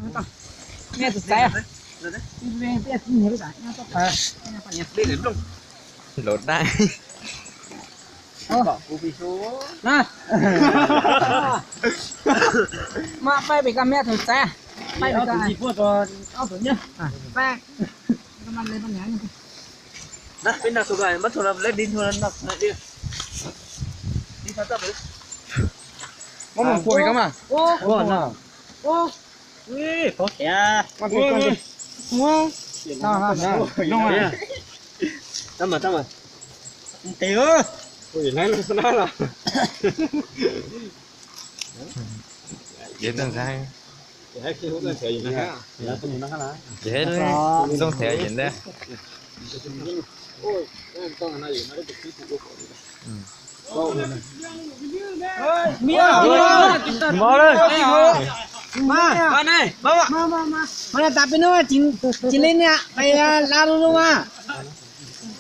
Mej tus txaiv. Laus dab. Mas paib pem koj mej tus txaiv. Paib pem koj. Muab mus pua pem koj mas. Tab mas, tab mas. Ntes. Ces ntxooj thev ces ntag. Mas tas peb hnub Cis Leej niam pais la lu lu mas.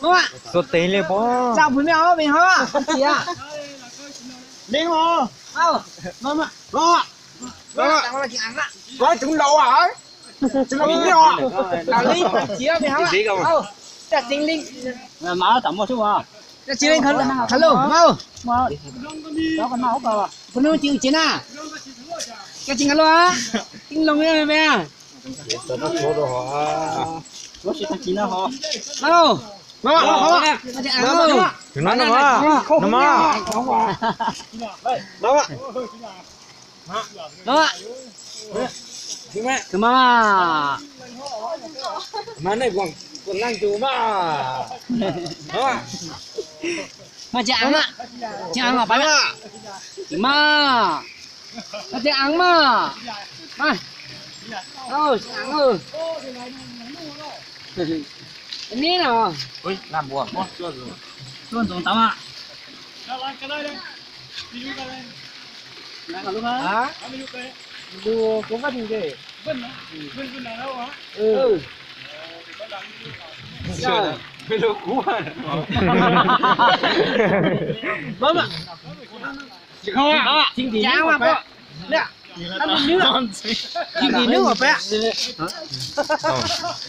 Tuaj tes li pov. Zaj phooj ywg ob peb hov. Leej os. Tus laus a. Tus laus li. Tus laus li. Cis Leej. Cis Leej khov lus mas. Phooj ywg Cis Leej na. Koj tsis nkag lus a. Tij Loos li peb. Kws mas, mas nej kuv leej tus mas. Mas tsis eev, tsis eev los pab. Mas, mas tsis eev mas. Mas, tsis eev. Neb no. Tuaj ntxoov tau mas.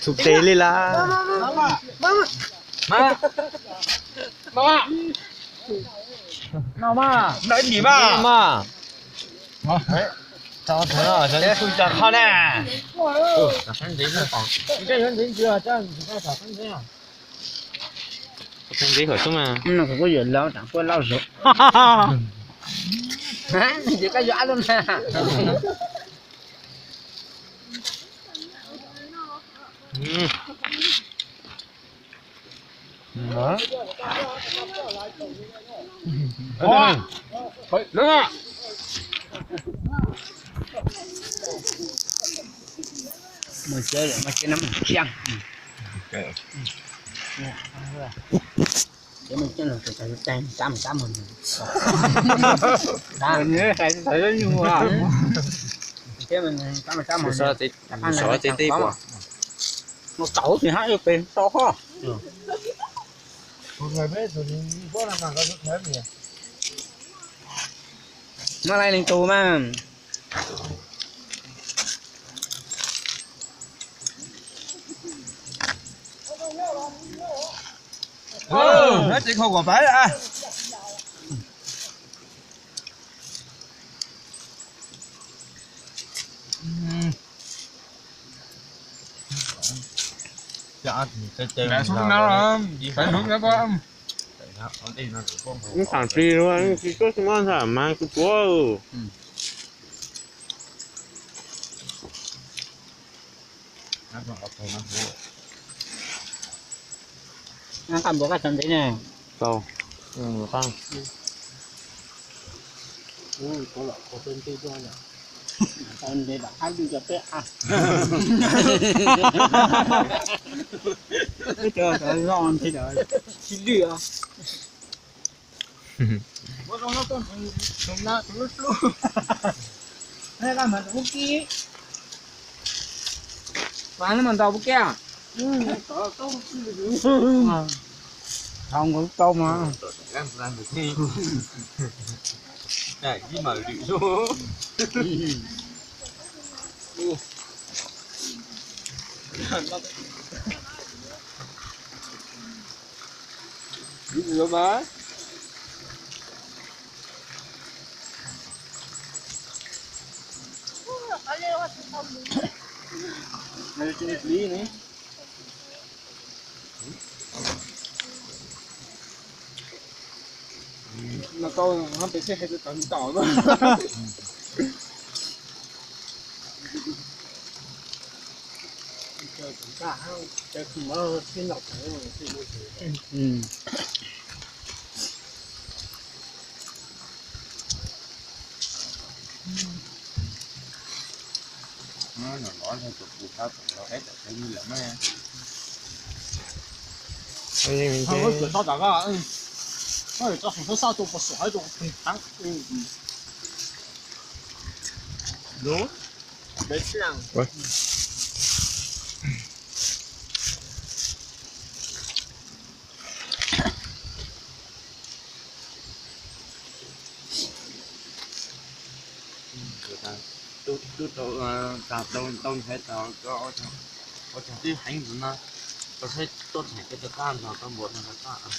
Txhub tes li lawm. Kuv kuj yuav lawv tsam kuj lauj zog. Ces koj yuav ab lub na. Mus tsev lawm, mus tsev no mus tsev. Tsev mus tsev los tsev, tsev mus tsev mus. Mus tau tsis hab pes so ho. Muab lais leej tus mas. Tsev kho kuam pab. Ib thaam tsis, tsis tuaj xi mab ntag mas kuv tuav. Nqa npaum koj txog ntev ne. Tau. Peb cov zoo thiab, tsis lwj os. Mas ntaus pub kiag. Tau mas. Ib mam lwm. Ví dụ mà. Này là lý này. Mà câu nó phải sẽ hay tao tao nó. Chơi cũng cả, chơi cũng mơ, cái nhọc cái, cái môi trường. Ừ. Nó nổi nổi theo chục cuộc sao tụi nó ép chặt chẽ như lắm á. Thôi, ơi, ơi, ơi, sao tao có, ơi, ơi, tao không có sao tụi có sổ hay tụi không thắng. Ừ, ừ. Đúng. Đấy chứ nào. Ui. Tub tau, tau, tau nrhiav tau ua tsaug tib heev ntawd na. Tau saib tuaj theem koj cov qab no tau npaum no tau qab.